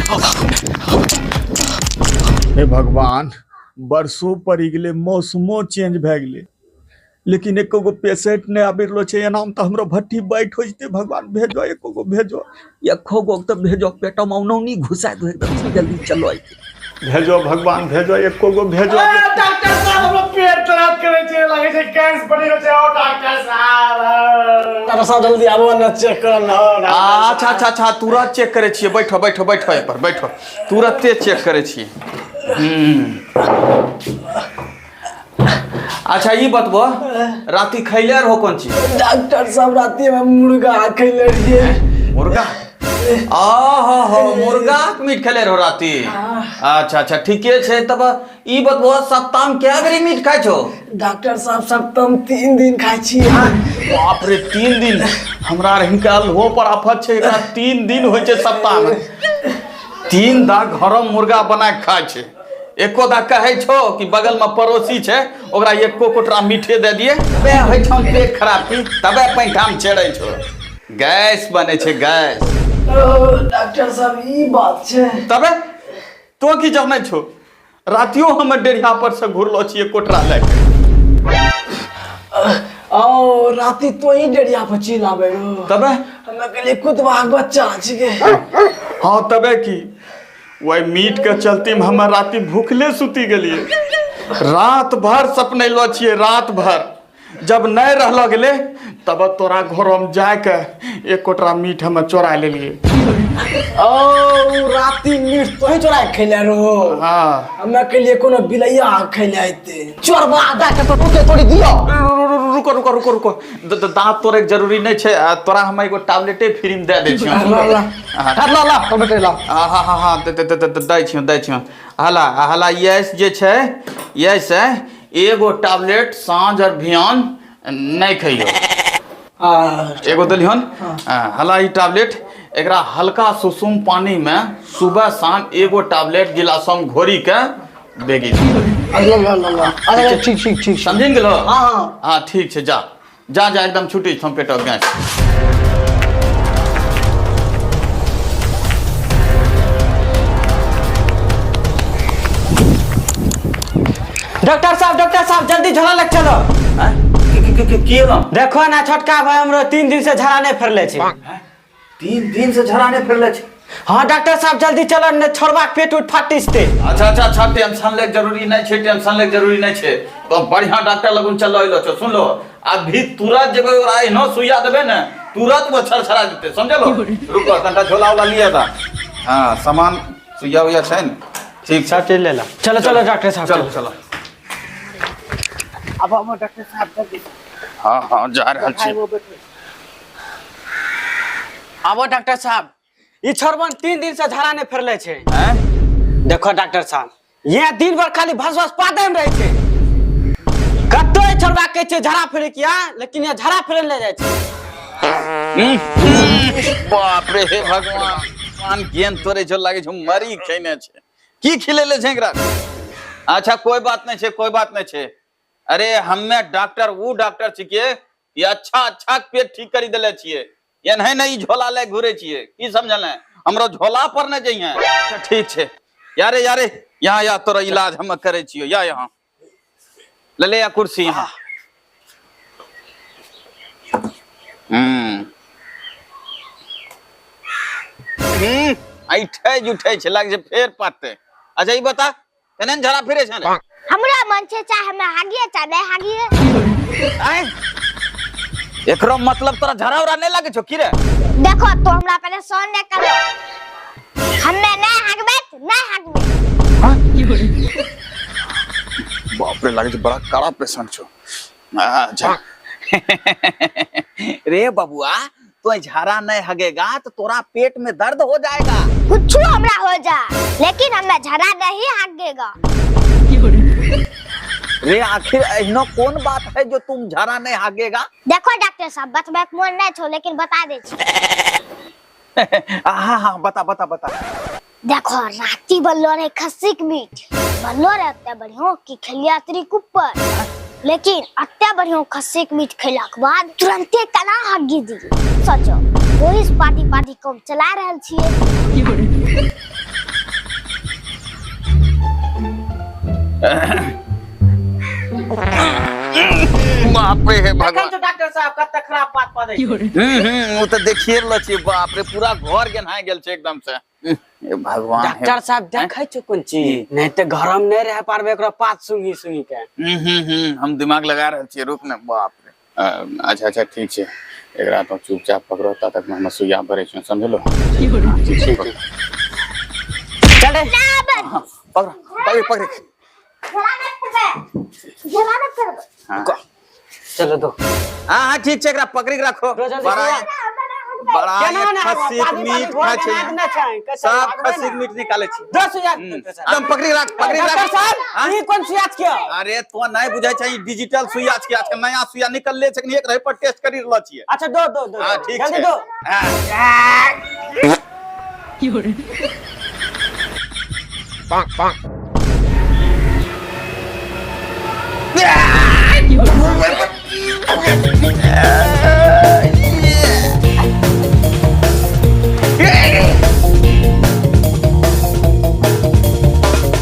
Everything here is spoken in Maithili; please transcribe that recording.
हे भगवान, बरसो पड़ि गेलै, मौसमो चेंज भए गेलै, लेकिन एको गो पेशेंट नहि आबि रहलो छै। एनामे तऽ हमरो भट्ठी बैठ हो जेतै। भगवान भेजो, एको गो भेजो, एको गो तऽ भेजो, पेटमे औनौनी घुसा दो एकदम से, जल्दी चलो अइते। भेजो भगवान, भेजो, एको गो भेजो। डॉक्टर साहब, हमरो पेट दर्द करे छै, लगे छै गैस बनि रहल छै। ओ डॉक्टर साहब, डॉक्टर साहब, जल्दी आबो ने, चेक कर न। अच्छा अच्छा अच्छा, तुरंत चेक करे छियै। बैठो बैठो बैठो, एहि पर बैठो, तुरंते चेक करे छियै। अच्छा, ई बतबो, राति खैले रहो कोन चीज? डॉक्टर साहब, राति में मुर्गा खैले रहिए। मुर्गा? आहो हो, मुर्गा के मीट खेले रहो राति। अच्छा अच्छा, ठीके छै। तब ई बतबो, सप्ताह में कए बेरी मीट खाइ छो? डॉक्टर साहब, सप्ताह में 3 दिन खाइ छी। बाप रे, 3 दिन! हमरा आर हिनका अल्हो पर आफत छै। एकरा 3 दिन होइ छै सप्ताह में, 3 दा घर में मुर्गा बना के खाइ छै। एको दा कहै छो कि बगल में पड़ोसी छै, ओकरा एको कोटरा मीठे दे दिए? तबे होइ छौ पेट खराब की, तबे पैंठाम छेड़ै छो, गैस बनै छै, गैस। ओ डॉक्टर साहब, ई बात छै? तबे तो की जानै छो, रातियो हम डेढ़िया पर से घुरलो छियै कोटरा लए के। ओ राति तो ही डेढ़िया पर चिल आबे रो? तबे हमे कहलिए कुतवा के बच्चा छिके। हाँ, तबे की, वही मीट के चलते में हम राति भूखले सुती गेलिए। रात भर सपनैलो छियै, रात भर। जब नहीं रहलो गेले तब तोरा घर हम जाके एक कोटरा मीट हम चोरा लेलिए। ओ राति मीट तो ही चोरा के खैले रो? हाँ। हमे कहलिए कोनो बिलैया खैले आते चोरबा। डॉक्टर साहब, रुके थोड़ी दियो। रुको रुको रुको रुको, दाँत तोड़े के जरूरी नहीं छै। आ, तोरा हम एगो टैबलेटे फ्री में दे दै छियौ। ला ला। हाँ। ला ला, टैबलेट ला। हाँ हाँ हाँ हाँ, दे दे दे दे दै छियौ, दै छियौ। हला हला, यस जे छै, यस है, एगो टैबलेट साँझ और बिहान नहीं खइयो। आ। एगो देलिहन। हला ई टैबलेट, एकरा हल्का सुसुम पानी में सुबह शाम एगो टैबलेट गिलासम घोरी के देगी। ला ला ला ला, अरे ठीक ठीक ठीक। समझि गेलो? हाँ हाँ। हाँ, ठीक छै, जा जा जा, एकदम छुटी छौ पेटक गैस। डॉक्टर साहब, डॉक्टर साहब, जल्दी झोला लग चलो। की एलौ? देखो ना, छोटका भाई हमरो 3 दिन से झड़ा नहीं फिरले छै। 3 दिन से झड़ा नहीं फिरले छै? हाँ डॉक्टर साहब, जल्दी चलो ने, छोड़वा के पेट उठ फाटी जेतै। अच्छा अच्छा अच्छा, टेंशन ले जरूरी नहीं छै, टेंशन ले जरूरी नहीं छै। तो बढ़िया डॉक्टर लगुन चलो अइलो छो। सुन लो, अभी तुरंत जेबै, ओकरा एहनो सुइया देबै ने, तुरंत वो छरछरा जेतै, समझलो? रुको तनका, झोला उला लिया था। हाँ, सामान सुइया उइया छै ने? ठीक छै। सब चीज ले ला, चलो चलो डॉक्टर साहब। चलो चलो। अब हम डॉक्टर साहब, जल्दी। हाँ हाँ, जा रहल छी। आबो डॉक्टर साहब, ई छोड़बन 3 दिन से झड़ा नहीं फिरले छै। हैं? देखो डॉक्टर साहब, ये दिन भर खाली भस भस पादे में रहे छै। कतो ई छोड़बा के छै झड़ा फिरे किया, लेकिन ये झड़ा फिरे ले जाइ छै। बाप रे, हे भगवान भगवान, गेंद तोड़े छो, लागे छो मरी खेने छै। की खिलेले छै एकरा? अच्छा, कोई बात नहीं छै, कोई बात नहीं छै। अरे हमे डॉक्टर ऊ डॉक्टर छिके कि अच्छा अच्छा पेट ठीक करी देले छियै। एनहे नहीं ई झोला ले घुरे छियै, की समझल? हमरो झोला पर ने जइहे। अच्छा, ठीक छै। यारे यारे, यहाँ या, तोरा इलाज हम करे छियो। या यहाँ ले ले, या कुर्सी यहाँ। हम्म, ऐठे जुठे छै, लागे छै फेर पाते। अच्छा, ई बता, केने झड़ा फिरे छै ने? हमरा मन छै, चाहे हमे हागिए चाहे नहीं हागिए। आँय? एकरो मतलब तोरा झड़ा उड़ा नहीं लागे छौ की रे? देखो तो, हमरा परेशान नहीं करो। हमे नहीं हागबे त नहीं हागबे। बाप रे, लागे छै बड़ा कड़ा पेशेंट छौ। अच्छा रे बबुआ, तो झाड़ा नहीं हगेगा तो तोरा पेट में दर्द हो जाएगा। कुछ हमरा हो जा, लेकिन हमें झड़ा नहीं हागेगा। रे, आखिर एहनो कौन बात है जो तुम झाड़ा नहीं हागेगा? देखो डॉक्टर साहब, बतबै के मोन नहीं छो, लेकिन बता दे छी। हाँ हाँ, बता बता बता। देखो, राती बनलो रहे खस्सी के मीट, बनलो रहे अत्ते बढ़िया कि खेलिया अतरीक ऊपर, लेकिन अत्ते बढ़िया खस्सी के मीट खेला के बाद तुरंते केना हग्गी दिए? सोचो, वही से पार्टी पार्टी कम चला रहल छियै। बाप रे हे देखै भगवान। छौ डॉक्टर साहब कते खराब बात पदै छै। हम्म, ओ तऽ देखिए रहलो छियै, बाप रे, पूरा घर गेन्हा गेल छै एकदम से। हे भगवान, हे। डॉक्टर साहब, देखै छौ कोन चीज? नहीं तऽ घर में नहीं रह पारबे एकरा पात सुंघी सुंघी के। हम्म हम्म हम्म हम दिमाग लगा रहल छियै, रुक ने। बाप रे। अच्छा अच्छा, ठीक छै, एकरा तो चुपचाप पकड़ो, ता तक हम सुइया भरै छियै, समझलो? ठीक छै, पकड़ो। चल रे। पकड़ो, पकड़ पकड़। झोला नहि करबै, झोला नहि करबै। हाँ। चलो दो। हाँ हाँ, ठीक छै, एकरा पकड़ी के राखो। दो जल्दी। बड़ा बड़ा केना ने खस्सी के पानी पानी मीट घोर खाइ के छै। नाक ना छै, कैसे सब भागबै खस्सी के ने? मीट निकालै छी। 10,000 डॉक्टर साहब। एकदम पकड़ी राख, पकड़ी राख। डॉक्टर साहब, हाँ? ई कोन सुइया छियै? अरे, तो नहीं बुझै छै, ई डिजिटल सुइया छै, आजकल नया सुइया निकलले छै, एक रहे पर टेस्ट करी रहलो छियै। अच्छा, दो दो दो। हाँ, ठीक जल्दी छै। दो। हाँ।